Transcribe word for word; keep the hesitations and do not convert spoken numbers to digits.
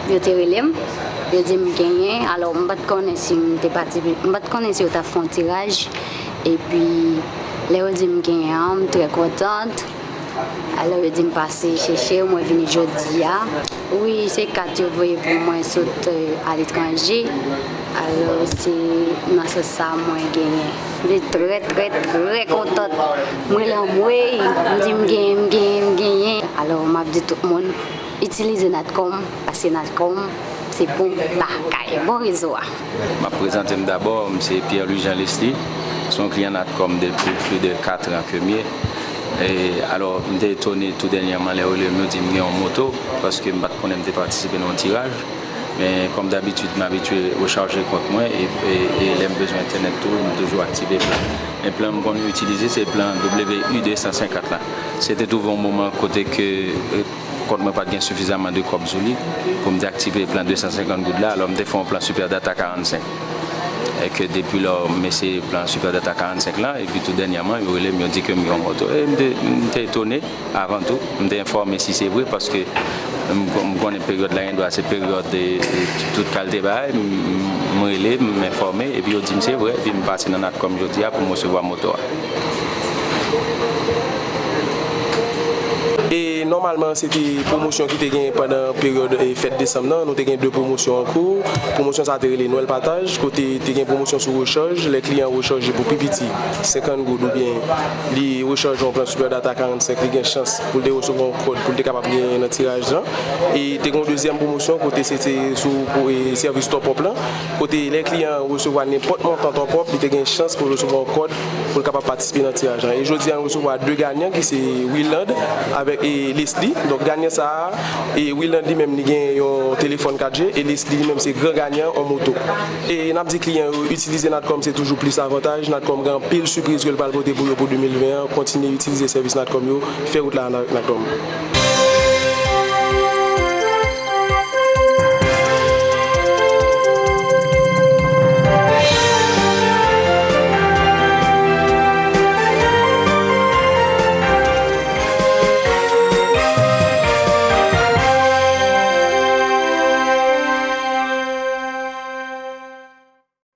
Yo te rele m, yo di m genyen, alò m pa t konnen si m te patisipe, m pa t konnen si yo t ap fè yon tiraj, epi lè yo di m genyen an, m trè kontan, alò yo di m pase chèche, mwen vini jodi a. Wi, se kat yo voye pou mwen sot aletranje, alò se nan sans sa mwen genyen. M te trè, trè, trè kontan, mwen rele anmwey, m di m genyen, m genyen, m genyen, alò m ap di tout moun, itilize Natcom, paske Natcom se bon bagay, bon rezo a. M ap prezante m dabò, m se Pierre Louis Jean Leslie, se yon kliyan Natcom depi plis de kat an ke m ye. E, alò, m te etone tou dènyèman lè yo rele m, yo di m gen yon moto, paske m pa t konnen m te patisipe nan yon tiraj. Men, kòm dabitid, m abitye rechaje kont mwen e, e, e lè m bezwen entènèt tou, m toujou aktive plan. Men plan m konn itilize, se plan W U de san senkant la. Se te twouve yon moman kote ke, e, kont mwen pa t gen sifizaman de kòb sou li pou m te aktive plan de san senkant goud la, alò m te fè yon plan Super Data karannsenk. E ke depi lò, m eseye plan Super Data karannsenk la, epi tou dènyèman, yo rele m, yo di ke m gen yon moto. E m te, m te etone, avan tou, m te enfòme si se vre, paske m, m konnen peryòd la, gendwa se peryòd de, de tout kalite bagay, m, m rele, m enfòme, epi yo di m se vre, epi m pase nan Natcom jodi a pou m resevwa moto a. E nòmalman, se te pwomosyon ki te gen pandan peryòd, e, fèt desanm nan. Nou te gen de pwomosyon an kou. Pwomosyon sa a te rele Nwèl Pataj, kote te gen pwomosyon sou rechaj. Lè kliyan an rechaje pou pi piti senkant goud oubyen li rechaje yon plan Super Data karannsenk, li gen chans pou l te resevwa yon kòd pou l te kapab genyen nan tiraj lan. E te gen yon dezyèm pwomosyon kote se te sou pou, e, sèvis top up lan. Kote lè kliyan an resevwa nenpòt montan top up, li te gen chans pou l resevwa yon kòd pou l kapab patisipe nan tiraj lan. E jodi a, nou resevwa de ganyan ki se Willand avèk, e, Leslie. Donk, ganyan sa a, e, Willand li menm, li gen yon telefòn kat G, e Leslie li menm se gran ganyan, yon moto. E n ap di kliyan yo, itilize Natcom, se toujou plis avantaj. Natcom gen anpil sipriz ke l pral pote pou yo pou de mil ven an. Kontinye itilize sèvis Natcom yo, fè wout la avèk Natcom.